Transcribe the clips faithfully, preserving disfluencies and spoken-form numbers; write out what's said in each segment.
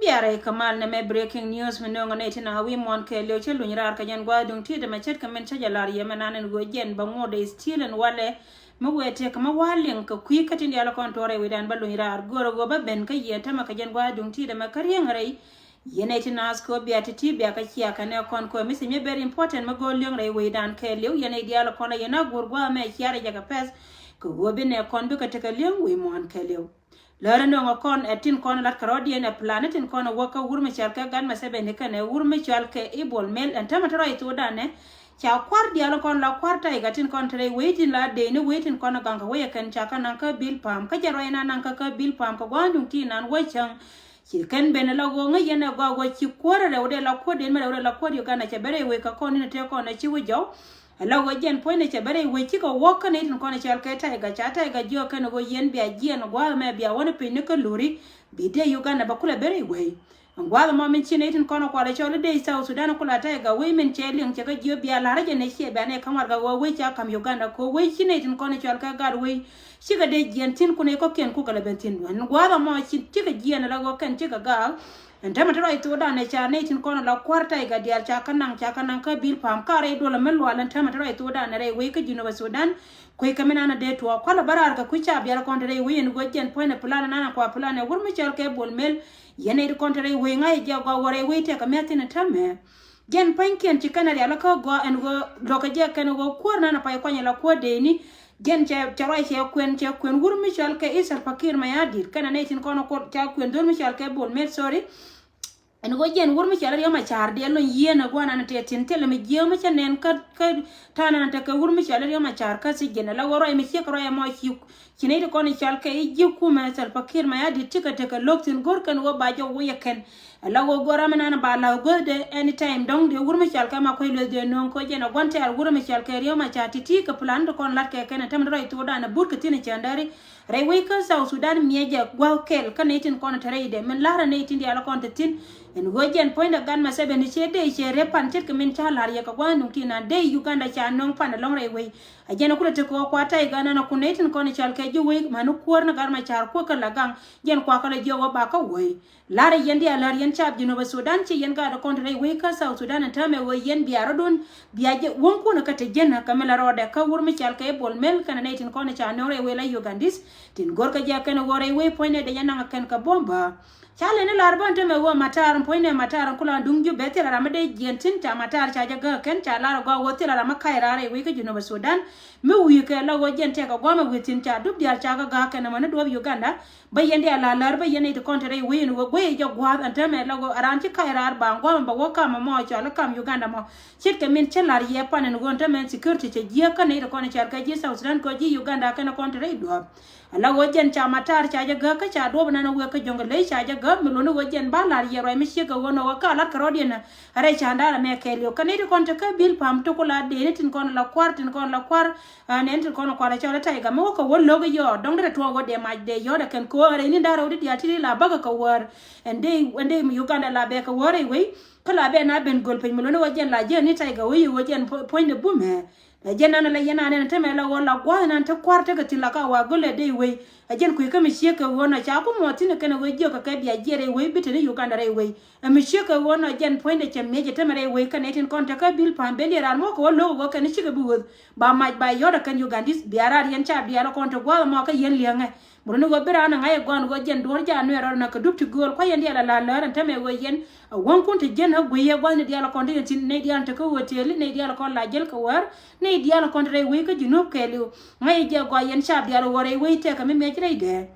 Biarɛ kɛ mal nɛmɛ breaking news mi nööŋä nɛy tin a wi̱i̱ muɔ̱ɔ̱n kɛɛliw cä luny raar kɛ jɛn gua̱a̱th duŋ ti̱i̱t ɛmɛ ce̱tkɛ min cä jɛ la̱r yɛ mɛ nan in ɣöö jɛn bä ŋot ɛ still in walɛ mi wëë tëk kɛ mi wa̱a̱ liŋ kɛ kui̱ kä tin diaal kɔn tuɔɔrɛ wi̱dan bä luny raar görä ɣöö bä ben kä yɛ tämɛ kɛ jɛn gua̱a̱th duŋ ti̱i̱t ɛmɛ kä riäŋ rɛy. Yɛn nɛy tin a school bia ti̱ti̱ bia kä cia kɛ nɛ kɔn kɛ message mi very important mi go̱o̱r liŋ rɛy wi̱dan kɛɛliw yɛn nɛy diaal kɔn a yɛn a guur gua̱a̱th mɛ ciarɛ jɛ kɛ pɛth kɛ ɣöö bi nɛ kɔn bikɛ tekɛ liŋ wi̱i̱ muɔ̱ɔ̱n kɛɛliw. Lärä nöŋä kɔn ɛ tin kɔn lat kɛ rɔ̱diɛn ɛ plan tin kɔn ɛ wäk kä wur mi cɔal kɛ Gat Museveni kɛnɛ wur mi cɔal kɛ Bol Mel ɛn tämɛ te rɔy thokdan ɛ. Ca kua̱r diaal kɔn la kua̱r ta̱yɛ kɛ tin kɔn te rɛy wec tin la dee ni wec tin kɔn ɛ gaŋ kɛ wec ɛ kɛn ca kä naŋ kä Bilpam kä jɛ rɔy na naŋ kä kä Bilpam kɛ gua̱a̱th duŋ ti nan wec cäŋ. Ci kɛn ben ɛ la ɣöö ŋäc yɛn ɛ gɔaa ɣöö ci kuäär ɛ rɛw dee la kuäär den mi rɛw dee la kuäär Uganda cɛ ben rɛy wec kä kɔn ni ni tëë kɔn ɛ ci wec jɔw. Ala ɣöö jɛn puɔ̱nydɛ cɛ ben rɛy wec cikɛ wä kä nɛy tin kɔn cɔal kɛ Tiger ca Tiger jiök kɛn ɣöö yɛn bia jiɛn gua̱a̱th mɛ bia wä ni piny ni kä luri bi dee Uganda bɛ kulɛ ben rɛy wec. Ɛn gua̱a̱th ɛmɔ min ci nɛy tin kɔn kualɛ cɔl i̱ dee South Sudan kula Tiger wec min cɛ liŋ cɛ kä jiök bia la̱rä jɛ nɛ ciɛ bia nɛ ka̱m warɛgak ɣöö wec ca ka̱m Uganda kɛ ɣöö wec ci nɛy tin kɔn cɔal kɛ gat wec cikɛ dee jiɛn thi̱n kun ɛ kɔ̱kiɛn kukɛ lɛ ben thi̱n. Ɛn gua̱a̱th ɛmɔ ci cikɛ jiɛn ala ɣöö kɛn cikɛ gaak. Ɛn tämɛ te rɔy thokdan ɛ ca nɛy tin kɔn la kua̱r Tiger diaal ca kä naŋ ca kä naŋ kä Bilpam ka rɛy duɔl ɛmɛ lual ɛn tämɛ te rɔy thokdan ɛ rɛy wec kä Jinub Sudan. Kui̱ kɛ mi nan a dee tuɔɔk kualɛ bä raar kɛ kui̱ ca bial kɔn te rɛy wec ɛn ɣöö jɛn puɔ̱nydɛ plan nan a kua plan ɛ wur mi cɔal kɛ Bol Mel. Yɛn nɛy ti kɔn te rɛy wec ŋa̱c ɛ jiɛk gɔaa wä rɛy wec tɛk kɛ mi̱a̱th thi̱n ɛ tämɛ. Jɛn pa̱ny kiɛn ci kɛn a rial kä gɔaa ɛn ɣöö lo̱kɛ jɛ kɛn ɣöö kuäär nan a pay kuany ala kuäär dee ni. Jɛn cɛ cɛ ruac cɛ kuɛn cɛ kuɛn wur mi cɔal kɛ i̱ Salva Kiir Mayardit kɛn a nɛy tin kɔn a kuɔt ca kuɛn dhol mi cɔal kɛ Bol Mel, sorry. Ɛn ɣöö jɛn wur mi cɔal Riek Machar diɛ lony yieen a gua̱a̱r nan tëë thi̱n thilɛ mi jiääk mi cä nɛn kä kä ta̱a̱ nan tekɛ wur mi cɔal Riek Machar kä thi̱n jɛn ala ɣöö ruac mi ciek ruac ɛmɔ ci ci nɛy ti kɔn cɔal kɛ i̱ ji̱ kumɛ Salva Kiir Mayardit cikɛ tekɛ lo̱k thi̱n go̱r kɛn ɣöö ba jɔw wec ɛ kɛn. Ala ɣöö go̱r ram mi nan ba la̱th guäthdɛ anytime dɔ̱ŋ dee wur mi cɔal kɛ Makuei Lueth dee nööŋ kɛ jɛn a gua̱n tɛ̈r wur mi cɔal kɛ Riek Machar ti̱ti̱ kɛ plan ti kɔn la̱t kɛ kɛn ɛ tämɛ ti rɔy thokdan ɛ but kɛ thi̱n ɛ cändäri. Rɛy wec kä South Sudan miɛ jɛ gua̱th kɛl kä nɛy tin kɔn te rɛydɛ min la̱rä nɛy tin diaal kɔn te thi̱n. Ɛn ɣöö jɛn puɔ̱nydɛ Gat Museveni ciɛ dee ciɛ rep pan ce̱tkɛ min ca la̱r yɛ kɛ gua̱a̱th nuŋ ti nan dee Uganda ca nöŋ pan ɛlɔ̱ŋ rɛy wec. A jɛn a kulɛ tekɛ ɣöö kua Tiger nan a kun nɛy tin kɔn cɔal kɛ ji̱ wec mani kuäär ni Gat Machar kuäär kɛ la gaŋ. Jɛn kua kɛ la jiök ɣöö ba kä wec. La̱rä yɛn diaal la̱r yɛn caap Jinub Sudan ci yɛn gaat kɔn te rɛy wec kä South Sudan ɛn täämɛ ɣöö yɛn bia rɔ̱dun bia jɛ wäŋkun kä te jɛn kä mi la rɔɔdɛ kä wur mi cɔal kɛ Bol Mel kɛnɛ nɛy tin kɔn ca nöŋ rɛy wec la Ugandese. Tin go̱rkä jɛ kɛn ɣöö rɛy wec puɔ̱nydɛ dee jɛ naŋ kɛn kɛ buɔ̱m bä. Ca lɛni lar bä ɛn täämɛ ɣöö Matar puɔ̱nydɛ Matar kula duŋ Jubɛ thilɛ ram mi dee jiɛn thi̱n ca Matar ca jɛ gäk kɛn ca lar ɛ gɔaa ɣöö thilɛ ram mi kac raar rɛy wec kä Jinub Sudan. Mi wi̱i̱ kɛ la ɣöö jɛn tɛk ɛ gua̱a̱mɛ wi̱i̱ thi̱n ca dup diaal ca kɛ gäk kɛn ɛmɛni duɔ̱ɔ̱p Uganda. Bä yɛn diaal la lär bä yɛn nɛy ti kɔn te rɛy wec ɛn ɣöö guey jɛ gua̱a̱th ɛn täämɛ la ɣöö a raan ci kac raar ba gua̱a̱mɛ bɛ wä kam ɛmɔ cɔal i̱ kam Uganda mɔ. Ce̱tkɛ min cä la̱r yɛ pan ɛn ɣöö ɛn täämɛ security cɛ jiääk kä nɛy ti kɔn cɔal kɛ ji̱ South Sudan kɛ ji̱ Uganda kɛnɛ kɔn te rɛy duɔ̱ɔ̱p. Ala ɣöö jɛn ca Matar ca jɛ gäk kä ca duɔ̱ɔ̱p ɛnan ɛ wek kä Jonglei ca jɛ gäk mi luɔ̱ni ɣöö jɛn ba la̱r yɛ ruac mi ciek kɛ ɣöö nɔ ɣöö ka la̱t kɛ rɔ̱diɛn ɛ rɛy ca da̱a̱r ɛmɛ kɛɛliw kä nɛy ti kɔn te kä Bilpam ti ku la dee ni tin kɔn la kua̱r tin kɔn la kua̱r. Aa, nɛn ti kɔn kualɛ cɔl i̱ Tiger mi wä kɛ wä lo̱k i̱ yɔɔt dɔ̱ŋ ti rɛ tuɔɔk wä dee mac dee yɔɔt ɛ kɛn kɛ wä rɛy ni da̱r rɛw ti diaal ti ri la bäkɛ kɛ wäär. Ɛn dee ɛn dee Uganda la bɛ kɛ wäär rɛy wec. Kä la bɛ na ben göl piny mi lo̱ni wä jɛn la jiɛn ni Tiger wec i̱ wä jɛn puɔ̱nydɛ bumɛ. La jiɛn nan la yɛn an ɛn tɛmɛ la wä la gua̱a̱th nan te kua̱r tekɛ thi̱n la ka wa göl ɛ dee wec. Ɛ jɛn kui̱ kä mi ciek kɛ wä nɔ ca ku muɔth thi̱n kɛn ɛ wec jiök kɛ kɛ bia jiɛn rɛy wec bi te ni Uganda rɛy wec. Ɛ mi ciek kɛ ɣöö nɔ jɛn puɔ̱nydɛ cɛ miec ɛ tämɛ rɛy wec kä nɛy tin kɔn te kä Bilpam ben diɛ raan mɔ kɛ wä lo̱k ɛ ɣöö kɛn cikɛ bi ɣöth. Ba mac ba yɔ̱t ɛ kɛn Ugandese bia raar yɛn ca diaal ɛ kɔn te gua̱a̱th ɛmɔ kä yɛn li̱eŋɛ. Muruni ɣöö bi raan ɛ ŋa̱c ɛ gɔ̱a̱n ɣöö jɛn duɔ̱ɔ̱r ca nuɛɛr rɔɔd ɛn ɛ kɛ dup ti gööl kua̱c yɛn diaal ɛ la läär ɛn tämɛ ɣöö yɛn ɛ wäŋkun te jiɛn ɛ guiy ɛ gua̱thni diaal ɛ kɔn te yɛn thi̱n nɛy diaal te kä hotel nɛy diaal ɛ kɔn la jäl kɛ wäär. Nɛy diaal ɛ kɔn te rɛy wec kä Junub kɛɛliw. Ŋa̱c ɛ jɛ gɔaa yɛn ca diaal ɛ ɣöö rɛy wec tɛkɛ mi miec rɛydɛ.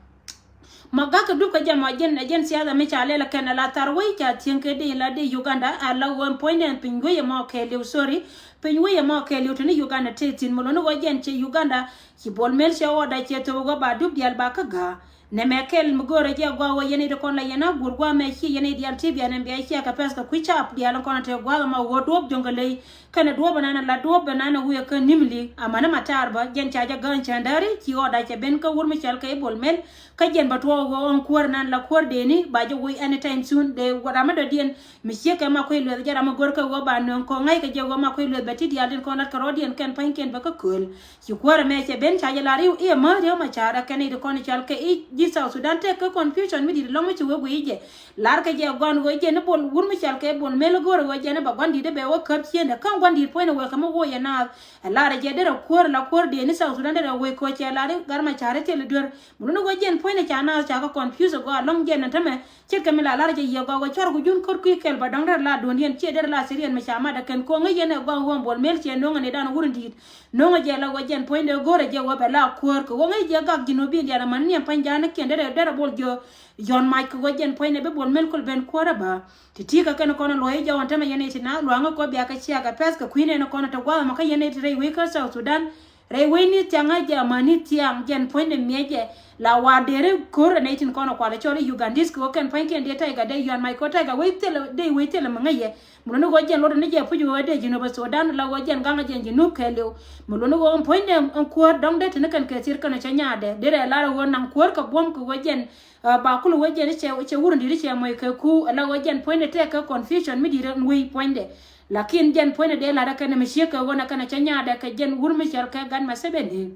Ma gak kɛ dup kɛ jɛ mɔ jɛn ɛ jɛn siasa mi ca lɛl kɛn ɛ la thar wec ca thieŋ kɛ dee la dee Uganda a la ɣöö puɔ̱nydɛ piny wec ɛmɔ kɛɛliw, sorry. Piny wec ɛmɔ kɛɛliw te ni Uganda te thi̱n mi lo̱ni ɣöö jɛn cɛ Uganda ci Bol Mel cɛ ɣɔɔda cɛ thop ɣöö ba dup diaal ba kä ga̱a̱. Nɛmɛ kɛl mi go̱o̱rɛ jɛ gua̱a̱ ɣöö yɛn i̱ ti kɔn la yɛn a guur gua̱a̱ mɛ ci yɛn i̱ diaal ti bian ɛn bia ciɛ kɛ pɛth kɛ kui̱ caap diaal in kɔn te gua̱a̱ ma ɣöö duɔ̱ɔ̱p Jonglei. Kɛnɛ duɔ̱ɔ̱p ɛnan la duɔ̱ɔ̱p ɛnan ɛ wiɛ kä Nimule amäni Matar bä jɛn ca jɛ gäny cändäri ci ɣɔɔda cɛ ben kä wur mi cɔal kɛ i̱ Bol Mel. Kä jɛn bä tuɔɔk ɣöö ɛn kuäär ɛnan la kuäär deni ba jɛ woc anytime soon dee ram mi dɔ̱diɛn mi ciek kɛ Makuei Lueth jɛ ram mi go̱r kɛ ɣöö ba nööŋ kɔ ŋa̱ckɛ jɛ ɣöö Makuei Lueth Bɛ ti diaal tin kɔn lat kɛ rɔɔdiɛn kɛn pa̱nykiɛn bɛ kä kööl. Ci kuäärɛ mɛ cɛ ben ca jɛ lar i̱ i̱ määth Riek Machar ɛ kɛn i̱ ti kɔn i̱ cɔal kɛ i̱ ji̱ South Sudan tɛk kä confusion mi di̱t lɔ̱ŋ mi ci wee guiy jɛ. Lar kɛ jɛ gua̱n ɣöö jɛ ni Bol wur mi cɔal kɛ Bol Mel go̱o̱rɛ ɣöö jɛ ni ba gua̱n di̱t ɛ bɛ wä käp ciendɛ kä gua̱n di̱t puɔ̱nydɛ wee kɛ mi wee yɛ naath. Ɛ lar ɛ jɛ derɛ kuäär la kuäär dee ni South Sudan derɛ wee kɛ cɛ lar i̱ Gat Machar i̱ thil i̱ duer. Mi luni ɣöö jɛn puɔ̱nydɛ ca naath ca kɛ confuse ɛ gɔaa lɔ̱ŋ jɛn ɛn tämɛ. Ce̱tkɛ mi la lar jɛ yɛ gɔaa wä cuarɛ ku jun kör kui̱ kɛl ba dɔ̱ŋ rɛl la duɔ̱ndiɛn ciɛ derɛ la siriɛn mi ca mat ɛ kɛn ko̱ŋ ɛ yɛn ɛ gɔaa ɣöö Bol Mel ciɛ no̱o̱ŋ ɛ ni dan wur in di̱i̱t. No̱o̱ŋ ɛ jɛ la ɣöö jɛn puɔ̱nydɛ go̱o̱rɛ jɛ ɣöö bɛ la kuäär kɛ ɣöö ŋäc jɛ gak ji̱n wä bi̱i̱n diaal ɛ man niɛn pa̱ny ja̱a̱n ɛ kiɛn derɛ derɛ bol jɛ John Mac kɛ ɣöö jɛn puɔ̱nydɛ bi Bol Mel kul ben kuäär ɛ bä. Ti ti kɛ kɛn kɔn luɔ̱c jɔw ɛn tämɛ yɛn ɛ ti na luaŋä kɔ bia kɛ ciak ɛ pɛth kɛ kui̱n ɛn kɔn ɛ te gua̱a̱th ɛmɔ kä yɛn ɛ ti rɛy wec kä South Sudan. Rɛy wec ni thiaŋ ɛ jɛ amäni thiaŋ jɛn puɔ̱nydɛ miɛc jɛ. La wa deri ko̱r ɛ nɛy tin kɔn ɛ kual ɛ cɔl i̱ Ugandese kɛ ɣöö kɛn puɔ̱nykiɛn dee Tiger dee Yuan Mac kɔ Tiger wec thilɛ dee wec thilɛ mi ŋäc yɛ. Mi luni ɣöö jɛn luɔt ni jɛ puc ɣöö dee Jinub Sudan la ɣöö jɛn gaŋ ɛ jɛn Jinub kɛɛliw. Mi luni ɣöö puɔ̱nydɛ ɛn kuäär dɔ̱ŋ dee tini kɛn kɛ thir kɛn ɛ cɛ nyaadɛ derɛ lar ɣöö naŋ kuäär kɛ buɔ̱m kɛ ɣöö jɛn. Ba kul wee jɛn cɛ wur in di̱t cɛ moc kɛ ku ala wee jɛn puɔ̱nydɛ tɛk kɛ confusion mi di̱t in wei puɔ̱nydɛ. Lakin jɛn puɔ̱nydɛ dee lat kɛn mi ciek kɛ ɣöö na kɛn cɛ nyaadɛ kɛ jɛn wur mi cɔl kɛ Gat Museveni.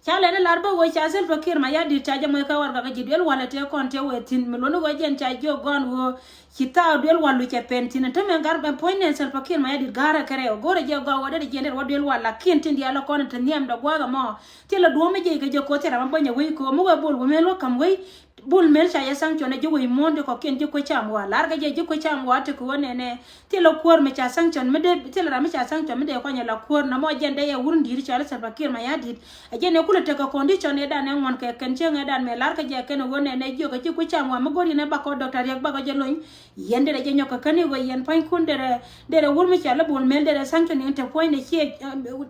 Ca lɛn i̱ lar bä wee ca Salva Kiir Mayardit ca jɛ moc kɛ warɛgak ji̱ duel walɛ tëë kɔn tëë wee thi̱n mi luɔ̱ni wee jɛn ca jiök gɔ̱a̱n wee ci thaak duel walu cɛ pɛn thi̱n. Tämɛ gar bɛ puɔ̱nydɛ Salva Kiir Mayardit ga̱rɛ kɛ rɛw go̱rɛ jɛ gɔaa wee derɛ jiɛn derɛ wä duel wal lakin tin diaal kɔn te nhiamdɛ gua̱a̱th ɛmɔ. Thilɛ duɔ̱ɔ̱m mi jiɛc kɛ jiɛ koth thil ram mi buɔ̱nyɛ wec ko̱o̱m mi wee Bol wä mëë luäk ka̱m wec. Bol Mel ca yɛ sanction ɛ ji̱ wec muɔ̱ɔ̱n ti kɔ̱kiɛn ji̱ kuec cam wa lar kɛ jɛ ji̱ kuec cam wa ti kɛ wä nɛnɛ. Thilɛ kuäär mi ca sanction mi dee thilɛ ram mi ca sanction mi dee kuany ɛ la kuäär na mɔ jɛn dee yɛ wur in di̱i̱t cɔal i̱ Salva Kiir Mayardit. Ɛ jɛn ɛ kulɛ tekɛ condition ɛ dan ɛ ŋuɔ̱n kɛ kɛn cieŋ ɛ dan mɛ lar kɛ jɛ kɛn ɛ wä nɛnɛ jiök ɛ ji̱ kuec cam wa mi go̱r yɛn ɛ bakɔ doctor Riek bakɔ jɛ lony. Yɛn derɛ jɛ nyɔk kɛ käni wee yɛn pua̱nykun derɛ derɛ wur mi cɔal i̱ Bol Mel derɛ sanction in te puɔ̱ny nɛ ciɛ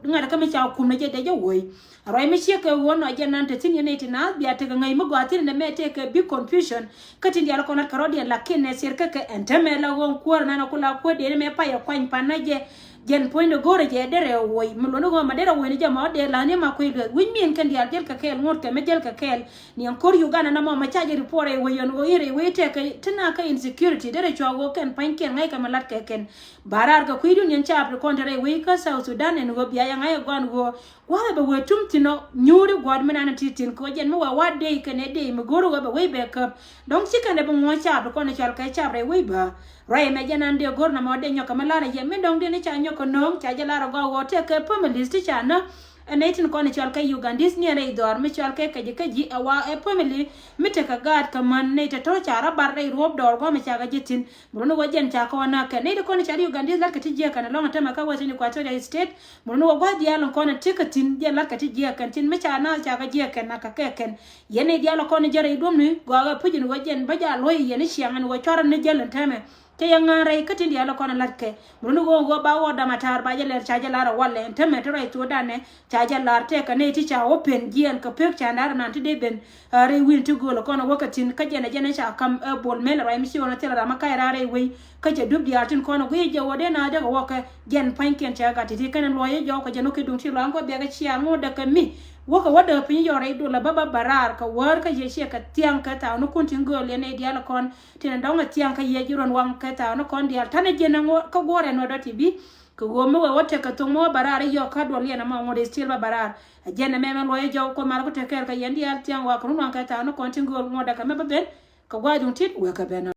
ŋa̱t kä mi ca kum nɛ jɛ dee jɛ woi. Ruac mi ciek kɛ ɣöö nɔ jɛ nan te thi̱n yɛn nɛy ti naath bia tekɛ ŋäc mi gɔaa thi̱n ɛn ɛmɛ tekɛ big confusion. Kä tin diaal kɔn lat kɛ rɔ̱diɛn lakin nɛ thier kä kɛ ɛn tämɛ la ɣöö kuäär nan ɛ ku la kuäär dee ni mɛ pay ɛ kuany pan nä jɛ. Jɛn puɔ̱nydɛ go̱o̱rɛ jɛ derɛ ɛ woc mi luɔ̱ni ɣöö ma derɛ woc ni jɛ ma ɣä dee la̱th ni ma kuec lueth wi̱c mi̱i̱n kɛn diaal jɛl kɛ kɛɛl ŋot kɛ mi jɛl kɛ kɛɛl. Ni ɛn ko̱r Uganda na mɔ ma ca jɛ report rɛy wec yɛn ɣöö in rɛy wec tekɛ ti na kä insecurity derɛ cua ɣöö kɛn pa̱nykiɛn ŋäc kɛ mi lat kɛ kɛn. Ba raar kɛ kui̱dun yɛn caap ti kɔn te rɛy wec kä South Sudan ɛn ɣöö bia yɛ ŋa̱c ɛ gɔan ɣöö gua̱a̱th ɛ bɛ wee tum thi̱n ɔ nyuuri gua̱a̱th mi nan ti thi̱n kɛ ɣöö jɛn mi wä wa dee kɛn ɛ dee mi go̱o̱r ɣöö bɛ wec bɛ käp. Dɔ̱ŋ ci kɛn ɛ bi ŋuɔ̱ɔ̱c caap ti kɔn ɛ cɔal kɛ caap rɛy wec bä. Ruac ɛmɛ jɛn an dee go̱o̱r nɔmɔ dee nyɔk kɛ mi lar ɛ yɛ mi dɔ̱ŋ dee ni ca nyɔk kɛ no̱o̱ŋ ca jɛ lar ɛ gɔaa ɣöö tɛk kɛ families ti ca nä. Ɛ nɛy tin kɔn ɛ cɔal kɛ Ugandese ni ɛ rɛy dhɔr mi cɔal kɛ kɛ ji̱ kä ji̱ ɛ wa ɛ family mi tekɛ gaat kɛ män nɛy te tɔ̱ ca rɔ bar rɛy ruɔ̱p dɔɔr gua̱a̱th mi ca kɛ ji̱ thi̱n. Mi runi wä jɛn ca kɔn näk kɛ nɛy ti kɔn i̱ ca Ugandese lat kɛ ti jiäk kɛn ɛlɔ̱ŋ ɛ tämɛ kä Western Equatoria State. Mi runi wä gua̱th diaal in kɔn in ti kɛ thi̱n jɛn lat kɛ ti jiäk kɛn thi̱n mi ca naath ca kɛ jiäk kɛn nak kɛ kɛ kɛn. Yɛn nɛy diaal in kɔn in jɛ rɛy duɔ̱mni gɔaa kɛ puc in wä jɛn bä jɛ a luɔ̱c yɛn i̱ ciaŋ in wä cuarɛ ni jäl in tämɛ. Cä yɛ ŋa̱a̱n rɛy kä tin diaal in kɔn in lat kɛ. Mi runi wä wä ba wä dam a ta̱a̱r ba jɛ lɛr ca jɛ lar a walɛ in tämɛ ti rɛy thuɔ̱ɔ̱dan nɛ. Ca jɛ lar tɛk kɛ nɛy ti ca wä pen jiɛɛn kɛ pek ca nar nan ti dee ben. Ɛ rɛy wi̱i̱n ti gööl kɔn ɛ wäkɛ thi̱n kä jɛn ɛ jɛn ɛ ca ka̱m ɛ Bol Mel ɛ ruac mi ci ɣɔn ɛ thil ram ɛ kac raar rɛy wec. Kä cɛ dup diaal tin kɔn ɛ guic jɛ wä dee na dee kɛ wäkɛ jɛn pa̱nykiɛn cɛ gat ti̱ti̱ kɛn ɛ luɔ̱c ɛ jɔw kɛ jɛn wä ki duŋ ti luaŋ kɔ biɛk ɛ ciaŋ ŋot dɛ kɛ mi. Wäkɛ wä dee piny jɔw rɛy dol ɛ bä bä bä raar kɛ wäär kä yɛ ciɛ kɛ thiaŋ kɛ thaw ni kun tin gööl yɛn ɛ diaal kɔn tin ɛ dɔ̱ŋ ɛ thiaŋ kä yɛ ji̱ ruɔ̱n waŋ kɛ thaw ni kɔn diaal ta̱nɛ jɛn ɛ ŋot kä guɔ̱r ɛ nuɔ̱t dɔ ti bi. Kɛ ɣöö mi wee wä tekɛ thok mi wä bä raar i̱ yɔk kä duɔl yɛn ɛmɔ ŋot ɛ still bä bä raar. Ɛ jɛn ɛmɛ mɛ luɔc ɛ jɔw kɔ mal ku te kɛɛl kɛ yɛn diaal thiaŋ wa kɛ run waŋ kɛ thaw ni kɔn tin gööl ŋot dɛ kɛ mɛ bä ben. Kɛ gua̱a̱c duŋ tit wek kɛ ben.